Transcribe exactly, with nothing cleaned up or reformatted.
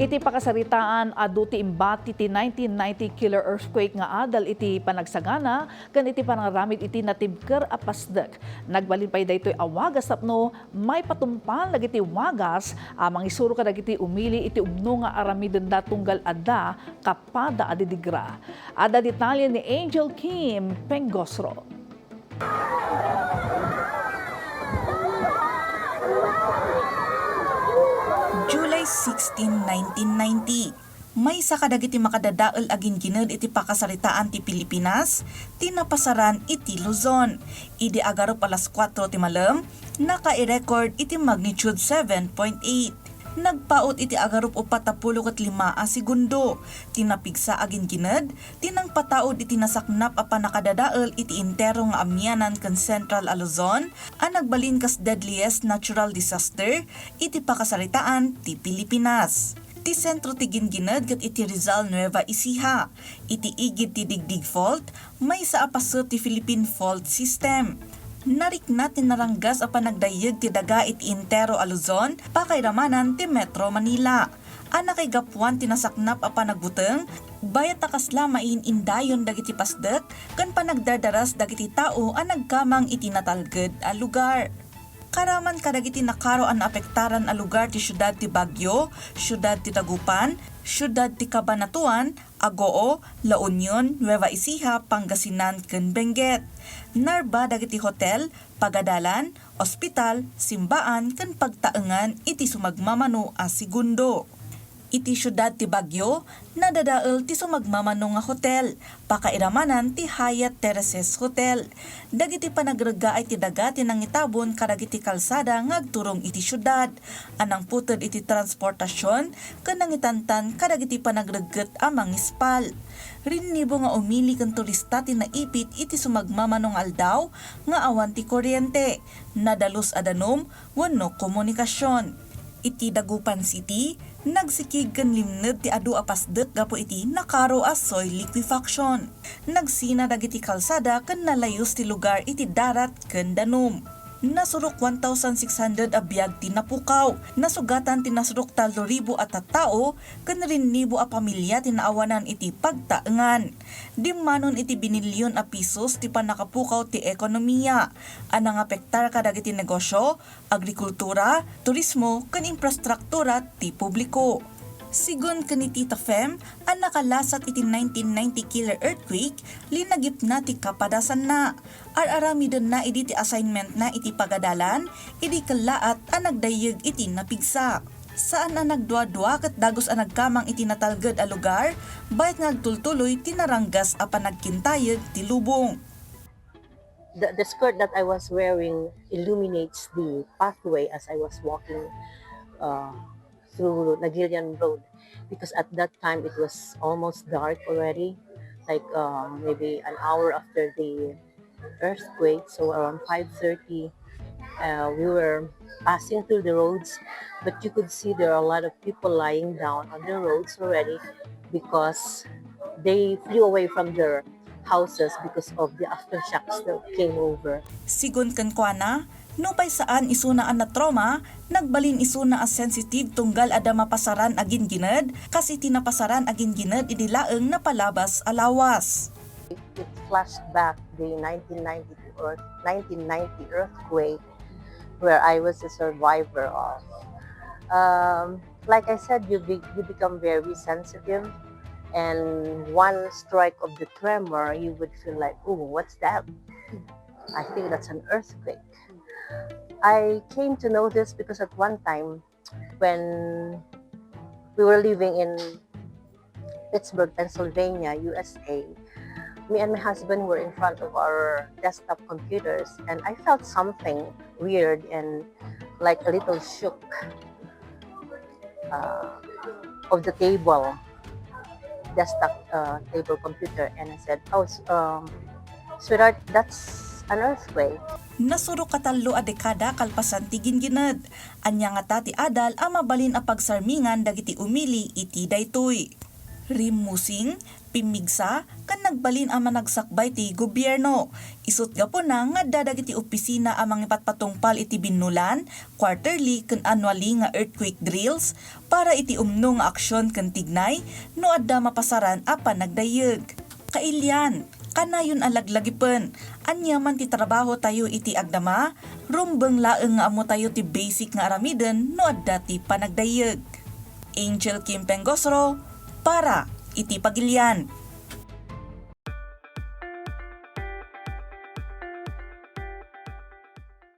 Iti pakasaritaan, adu ti imbati ti nineteen ninety killer earthquake nga adal iti panagsagana ken iti panangaramid iti natibker a pasdek. Nagbalin pay daytoy a wagas tapno maipatungpal dagiti wagas a mangisuro kadagiti umili iti umno nga aramidenda tunggal adda kapada a didigra. Adda detalye ni Angel Kim Pengosro. July sixteen, nineteen ninety, maysa kadagiti makadadael a gingined iti pakasaritaan ti Pilipinas ti napasaran iti Luzon. Idi agarup alas kuatro ti malem, nakairecord iti magnitude seven point eight. Nagpaut iti agarup upat a pulo ket lima a segundo ti napigsa a gingined ti nangpataud iti nasaknap a pannakadadael iti entero nga amianan ken Central a Luzon a nagbalin kas deadliest natural disaster iti pakasaritaan ti Pilipinas. Ti sentro ti gingined ket iti Rizal, Nueva Ecija, iti igid ti Digdig Fault, maysa a paset ti Philippine Fault System. Narikna ti naranggas a panagdayyeg ti daga iti entero a Luzon, pakairamanan ti Metro Manila, a nakaigapuan ti nasaknap a panagbuteng, bayat ta kasla main-indayon dagiti pasdek ken panagdardaras dagiti tao a nagkamang iti natalged a lugar. Karaman kadagiti nakaro a naapektaran a lugar ti siudad ti Baguio, siudad ti Dagupan, siudad ti Cabanatuan, Agoo, La Union, Nueva Ecija, Pangasinan, ken Benguet. Narba dagiti hotel, pagadalan, ospital, simbaan, ken pagtaengan iti sumagmamano a segundo. Iti siudad ti Baguio, nadadael ti sumagmamano nga hotel, pakairamanan ti Hyatt Terraces Hotel. Dagiti panagreggaay ti daga ti nangitabon kadagiti kalsada nga agturong iti siudad, a nangputed iti transportasion ken nangitantan kadagiti panagregget a mangispal. Rinnibo nga umili ken turista ti naipit iti sumagmamano nga aldaw nga awan ti kuryente, nadalus a danum wenno komunikasion. Iti Dagupan City, nagsikig ken limned ti adu a pasdek gapu iti nakaro a soil liquefaction. Nagsina dagiti kalsada ken nalayus ti lugar iti darat ken danum. Nasurok one thousand six hundred a biag ti napukaw. Nasugatan ti nasurok tallo ribu a tattao ken rinnibo a pamilia ti naawanan iti pagtaengan. Dimmanon iti binilyon a pisos ti pannakapukaw ti ekonomiya a nangapektar kadagiti negosyo, agrikultura, turismo, ken infrastruktura ti publiko. Sigun ken ni Tita Fem a nakalasat iti nineteen ninety killer earthquake, linagipna ti kapadasanna. Ar-aramidenna idi ti assignmentna iti pagadalan, idi kellaat a nagdayyeg iti napigsa. Saan a nagduadua ket dagus a nagkamang iti natalged a lugar, bayat nga agtultuloy ti naranggas a panagkintayeg ti lubong. The, the skirt that I was wearing illuminates the pathway as I was walking uh, through Nagilian Road, because at that time it was almost dark already, like uh, maybe an hour after the earthquake, so around five thirty, uh, we were passing through the roads, but you could see there are a lot of people lying down on the roads already because they flew away from their houses because of the aftershocks that came over. Sigun kenkuana, nupay saan isuna a natrauma, nagbalin isuna a sensitive tunggal adda mapasaran a gingined, kas iti napasaran a gingined idi laeng napalabas a lawas. It flashed back the nineteen ninety-two earth, nineteen ninety earthquake where I was a survivor of. Um, like I said, you, be, you become very sensitive, and one strike of the tremor, you would feel like, "Oh, what's that? I think that's an earthquake." I came to know this because at one time, when we were living in Pittsburgh, Pennsylvania, U S A, me and my husband were in front of our desktop computers, and I felt something weird and like a little shook uh, of the table, desktop uh, table computer, and I said, "Oh, um, sweetheart, that's an earthquake." Nasurok a tallo a dekada kalpasan ti gingined. Ania ngata ti adal a mabalin a pagsarmingan dagiti umili iti daytoy? rimmusing, pimmigsa, ken nagbalin a managsakbay ti gobierno. Isut' gapuna nga adda dagiti opisina a mangipatpatungpal iti binnolan, quarterly ken annually nga earthquake drills para iti umno nga aksyon ken tignay no adda mapasaran a panagdayyeg. Kailian, kanayon a laglagipen, ania man ti trabahotayo iti agdama, rumbeng laeng nga ammotayo ti basic nga aramiden no adda ti panagdayyeg. Angel Kim Pengosro, para iti Pagilian.